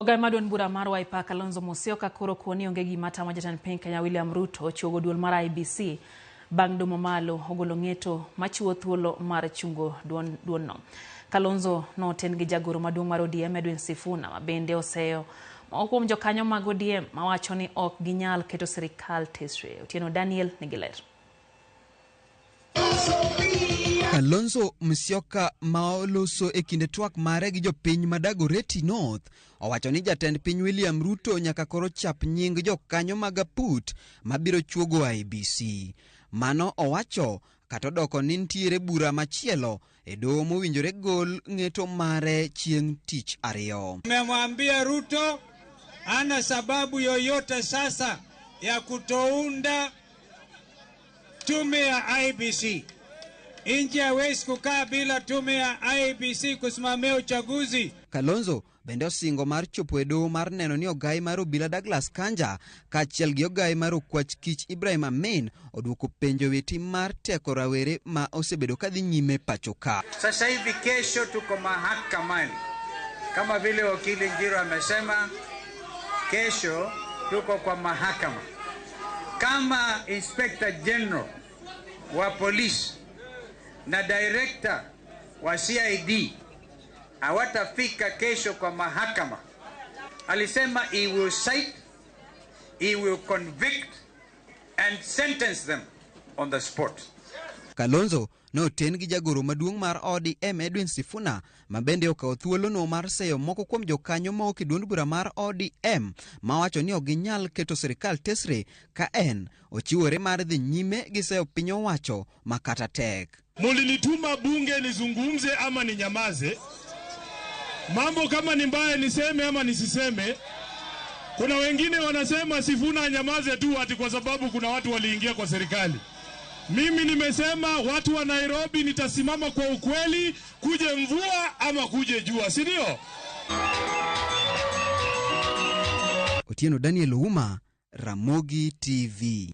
Ogai ma duond bura mar Wiper Kalonzo Musyoka koro koni onge gima tamo jatend piny Kenya William Ruto chuogo duol mar IEBC bang' domo malo ogolo ng'eto machiwo thuolo mar chungo duondno. Kalonzo noten gi jagoro maduong' mar ODM Edwin Sifuna ma bende oseyo moko kuom jokanyo mag ODM mawacho ni ok ginyal keto sirikal tesre. Otieno Daniel nigi ler. Kalonzo Musyoka ma oloso e kinde twak mare gi jopiny ma Dagoretti North owacho ni jatend piny William Ruto nyaka koro chap nying jokanyo mag aput mabiro chuogo IEBC. Mano owacho kata odoko ni nitiere bura machielo e doho mowinjore gol ng'eto mare chieng' tich ariyo. Nimemwambia Ruto hana sababu yoyote sasa ya kutounda tume ya IEBC. Nchi hawezi kukaa bila tume ya IEBC kusimamia uchaguzi. Kalonzo bende osingo mar chopo e doho mar neno ni ogai mar obila Douglas Kanja kaachiel gi ogai mar okwach kich Ibrahim Amin oduoko penjo ewi tim mar teko rawere ma osebedo kadhi nyime pacho ka. Sasa hivi kesho tuko mahakamani, kama vile wakili Njiro amesema, kesho tuko kwa mahakama. Kama Inspector General wa polisi na director wa CID hawatafika kesho kwa mahakama, alisema he will cite, he will convict and sentence them on the spot. Kalonzo ne oten gi jagoro maduong' mar ODM Edwin Sifuna ma bende okawo thuolono mar seyo moko kuom jokanyo ma ok e duond bura mar ODM mawacho ni ok ginyal keto sirikal tesre ka en ochiwore mar dhi nyime gi seyo piny owacho ma kata tek. Mulinituma bunge nizungumze ama ninyamaze? Mambo kama ni mbaya niseme ama nisiseme? Kuna wengine wanasema Sifuna anyamaze tu ati kwa sababu kuna watu waliingia kwa serikali. Mimi nimesema watu wa Nairobi, nitasimama kwa ukweli, kuje mvua ama kuje jua, si ndio? Otieno Daniel Ouma, Ramogi TV.